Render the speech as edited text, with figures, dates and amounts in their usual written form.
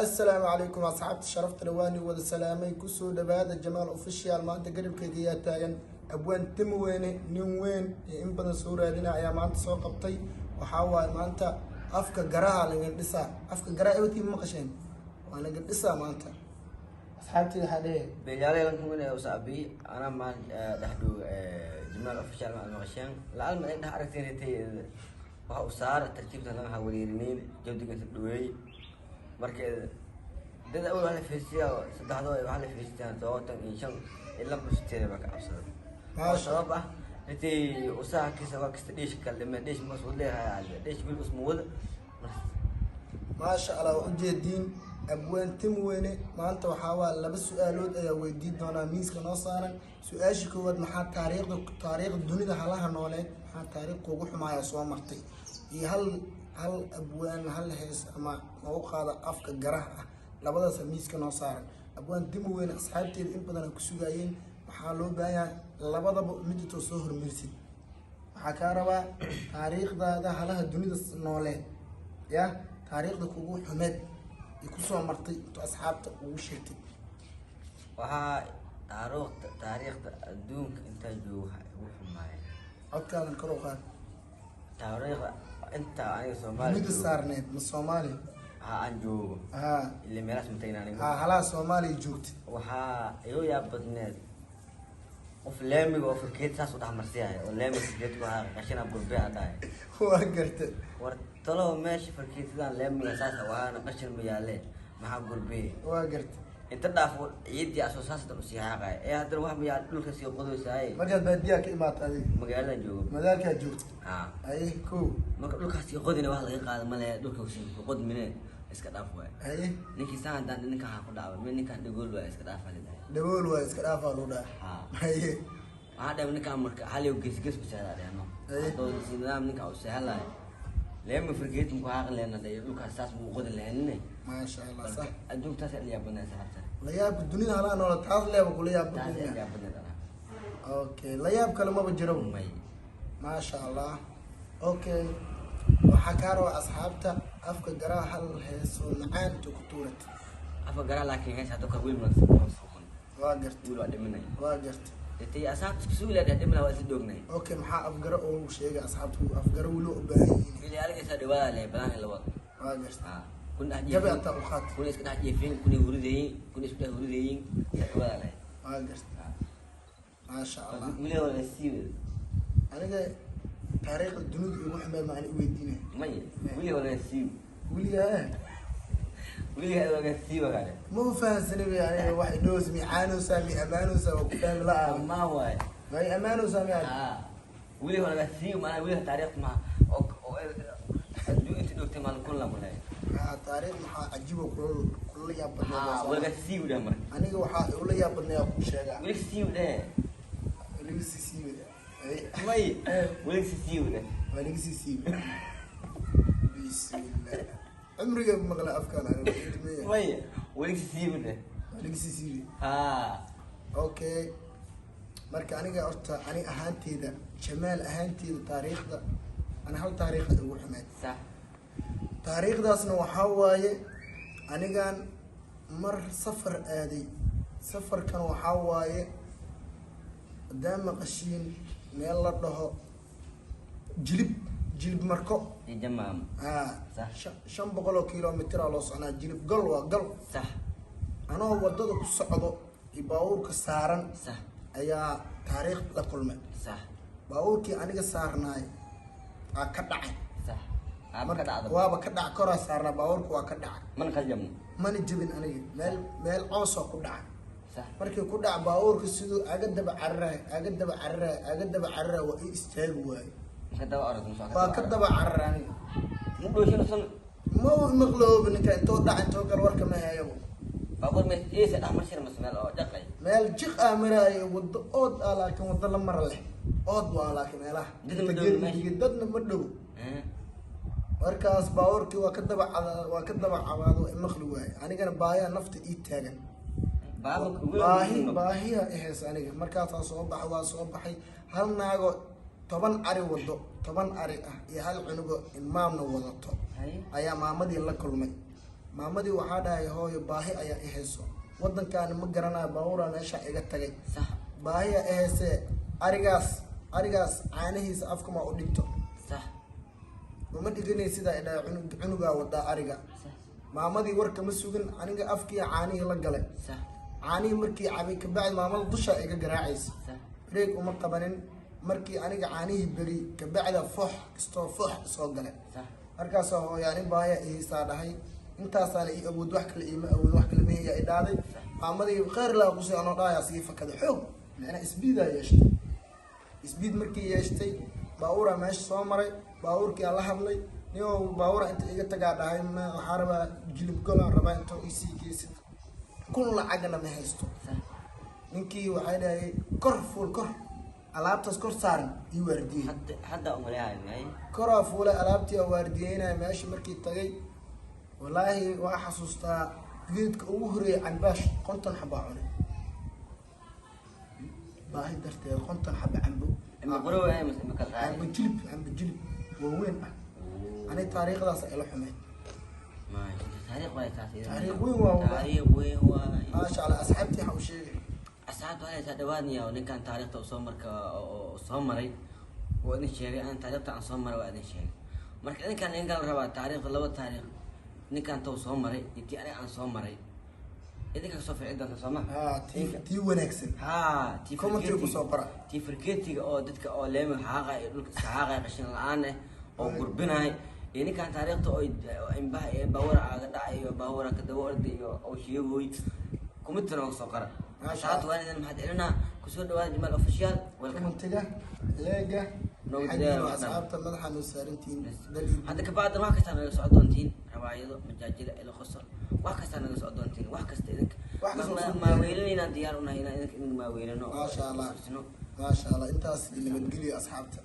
Assalaamu calaykum, asxaabta sharafta dhawaani wada salaamay. Kusoo dhawaada Jamaal Official. Maanta garabkayga ayaa taagan abwaan Timweyne, nin weyn iyo in badan soo raadina ayaa maanta soo qabtay. Waxaa waaye maanta afka garaha laga dhisaa. Afka garaha ebatii ma maqasheen? Waa laga dhisaa maanta. Asxaabtii waxaa dhehe. Beelyaalahan kuwin usaabi ana maan dhexdhow Jamaal Official ma maqasheen laal ma dhex aragteen intay waxa u saara tartiibta lama wareerinin jawdiga dhaweey. Marka dad awal waxa la fiirsiyaa saddexdoo waxa la fiirsiyaan 75 ilaa busteeda ba ka cabsada. Maasha. Sabab ah intay usaha kisa waa kasta dhiish kale dhime dhiish mas u leeyahay dhiish bil usmu wada. Maasha Allah, waa ujeediin abwaan Timweyne. Maanta waxaa waa laba su-aalood ayaa weydiin doonaa miiska noo saaran. Su-aasha koowaad: maxaa taariikhda dunida halaha nooleed, maxaa taariikh kugu xumaaya soo martay? Iyo hal abwaan hal hees ama noogu qaada afka garaha ah. Labadaasa miiska noo saaran. Abwaan Timweyne, asxaabteeda in badan ay ku sugaayeen. Waxaa loo baahan yahay labadaba mid intoo soo hormarsid. Waxaa kaa rabaa taariikhdaada halaha dunida nooleed, ya taariikhda kugu xumeed ay kusoo martay intuu asxaabta ugu sheegtay. Waxaa taariikhda adduunka intaa joogo waxa igu xumaaya. Codkaadan kor u qaad. Taariikhda inta aniga Soomaaliya dunida joogo. Saarneed ma Soomaaliya? Ha, aan joogo. Haa. Ilaa meelahaas ma tagin aniga. Haa, halaha Soomaaliya joogtay. Waxaa igu yaab badneed qof laamiga oo farkeet saas u dhex marsiyahay oo laamiga farkeet ku haa qashina gurbe a dhahay. Waa garta. War talow, meesha farkeetadan laamiga saas waana qashin ma yaalee, maxaa gurbee? Waa garta. Inta dhaafo ciidii asoo saas dan usii haaqaya ee haddana wax ma yaal dhulka sii qodoysaaye. Markaad baadiyaa ka imaata adiga? Magaaladan joogo. Magaalkaa joogta? Haa. Haye, ko. Marka dhulkaas sii qodina wax laga qaada male, dhulka sii qodmine iska dhaaf waay. Haye. Ninkii saan haddaan ninkan ha ku dhacba mi ninkan dhagool waay, iska dhaaf ali dhahay. Dhagool waay, iska dhaafaa lagu dhaha. Haa. Haye. Waxaa dhahay ninkaan marka xaliw gees gees u sehdaa dhehno. Haye. Haddoo si nidaam ninka u sehelayo leema fargeetin ku haaqi lehna dhayo dhulkaas saas muu qodi lehenine. Maasha Allah, sax. Adduunka taas la yaab badneed, saxabta. La yaabka dunida halaha noola taas leeba kula yaab taas la badnaa. Yaab badneed anaa. Okay, la yaab kale maba jiro. May. Maasha Allah. Okay, waxaa kaa rabaa asxaabta afka garaa hal heesoo macaan inta ku tuurat. Afka garaa, laakiin hees hadda kor wiil ma. Waa garta. Wiil waa dhimanay. Waa garta. Intay asxaabta isku sugi lahayd dhimana waa isla dhoognay. Okay, maxaa afgara oo sheegay asxaabta afgara weli u baahan yihiin? Wili aliga isaa dhawaada leh badan in la wado. Waa garta. Haa, kun dhex Gabi jiifin. ataa u qaat. Kun iska dhex jiifin, kun huridayin, kun isku dhex huridayin, isaa dhawaada leh. Waa garta, maasha Allah. Wili wala sii. Aniga taariikhda dunida igu xumeed ma ani weydiinay? May, wili wala sii. Weligaa. Wili wala sii wakale. Ma u fahansanay bay aniga wax idhoos mi caanoosaa mi amaanoosaa waa ku fahmi la-aan. Amaan waay. May amaanoosaa mi. Haa, wili wala sii maana wili taariikh ma oo adduun inta dhogtay maalin kulan ku leeyahay. Haa, taariikh maxaa cajiib oo kula yaab badneed? Haa, wala sii u dhahay marka. Aniga waxaa ula yaab badnay aa kuu sheegaa. Wili sii u dhahay. Laga sii siibe. May, wili sii u dhahay. Waa laga sii siibe. Bismillah, cumriga maqla afkaan aniga ilmiya. May, wili sii u dhahay. Waa laga sii siibe. Haa. Okay, marka aniga horta ani ahaanteyda, Jamaal ahaanteyda, taariikhda ani hal taariikha igu xumeed. Sax. Taariikhdaasna waxaa waaye anigan mar safar aaday. Safarkan waxaa waaye hadaa maqashiin meel la dhaho Jilib, Jilib Marko. Iyo Jamaam. Haa. Sax. 500 oo kilomitr aa loo socnaa. Jilib gol waa gal. Sax. Anoo wadada ku socdo iyo baabuurka saaran ayaa taariikh la kulmay. Sax. Baabuurkii aniga saarnaay aa ka dhacay. Sax, aaba ka dhacda. Waaba ka dhac, koraa saarnaa baabuurka, waa ka dhacay. Man qaljamno. Mana jebin aniga, meel coosoo ku dhacay. Sax. Markii ku dhac baabuurka siduu aga daba cararaay, aga daba cararaay, aga daba cararaay, waa ii istaagi waaye. Marka daba orod muso. Waa ka daba cararay aniga. Ma dhooshin san. Ma u maqlooba ninka intoo dhac intoo kale warka ma hayabo. Baabuur me iisa dhex marshir mas meel oo jaqay. Meel jiq ah maraayo, waddo ood ah, laakiin waddo la mara leh ood waa, laakiin meelaha Dadna ma dhow meesha. Dadna ma dhow. Markaas baabuurkii waa ka daba cabaado, waa imaqli waaye. Anigana baahiyaa nafta ii taagan. Baabuurka. Baahiya iheys aniga. Markaasaa soo baxay, waa soo baxay. Hal naago 10 ari wado, 10 ari ah iyo hal cunugo imaamna wadato ayaa maamadii la kulmay. Maamadii waxaa dhahay, "Hooyo, baahi ayaa i hayso, wadankaani ma garanayo, baabuuraa meesha iga tagay, baahiyaa i haysee, arigaas caanihiisa afkama u dhigto?" "Uma dhiganay sidaa," idhahay, "cunug cunugaa wadaa ariga." Maamadii warka ma sugin, aniga afkii caanihii la galay. Caanihii markii cabay kabacdi, maamada dushaa iga garaacaysa. Break uma qabanin. Markii aniga caanihii beri kabacda, foox kastoo foox soo galay. Markaasoo, "Hooyo, ani baaya ihaysaa," dhahay, "intaasaana ii awood, wax kale iima awood, wax kale mehiya," i dhaaday. Maamadii kheyr laa kusi anoo dhahayaa sii fakada xoog, macnaa speedaa yeeshtay. Speed markii yeeshtay, baabuuraa meesha soo maray. Baabuurkii aan la hadlay, "Nio, baabuura inta iga tagaa," dhahay, "ma waxaa rabaa Jilib Golaan rabaa, intoo isii geysid, kun lacagna ma haysto." Ninkii waxay dhahay, "Kor fuul, kor alaabtaas kor saaran ii waardiyey." Hadda umaleeyahay may. Koraa fuulay, alaabtii aa waardiyeynaya. Meesha markii tagay, wallaahi waa xasuustaa, geedka ugu horeeyay cambaash 50 xabaa cunay baahi darteed, 50 xaba cambo. Ima qoro waay mas ima kala qaadi? Cambo jilib, cambo jilib waaweyn ah. Ani taariikhdaas ila xumeyd. Maasha, taariikh waay taas iyadana. Taariikh weyn waa wallahi. Taariikh weyn waay. Maasha Allah, asxaabtii waxa uu sheegay. Asxaabta waxay saa dhawaadnaya ninkan taariikhda uu soo marka oo soo maray waa idin sheegay. Aan taariikhda aan soo maray waa idin sheegay. Marka idinkan idinka la rabaa taariikhda, laba taariikh ninkan taw soo maray iyo tii aniga aan soo maray, idinka kasoo fici doonta, soo ma? Haa, tii wanaagsan. Haa, tii Commentary fargeetiga- kusoo qora. Tii fargeetiga oo dadka oo leemi xaaqay iyo dhulka iska xaaqay, qashin la-aan eh oo gurbinaay, iyo ninkan taariikhda oo imbaha ee baawara aaga dhacay iyo baawara ka daba orday iyo oo sheegooy, comment nooga soo qora. Maasha. Asxaabta waan idin mahad celinaa. Kusoo dhawaada Jamaal Official, welcome. Commentiga leega. Noogu xaggiina dadaal wax dhan. Asxaabta madaxa noo saarantihiin dal iyo Hadda kabacdan wax kastaa naga socon doontiin, rabaayado, majaajila, ilo qosol, wax kastaa naga socon doontiin, wax kasta idinka Wax kasta oo soo maaweelinaynaan diyaar unahay inaan idinka maaweelino oo Maasha Allah. xasuusino. Maasha Allah, intaas nabadgelyo asxaabta.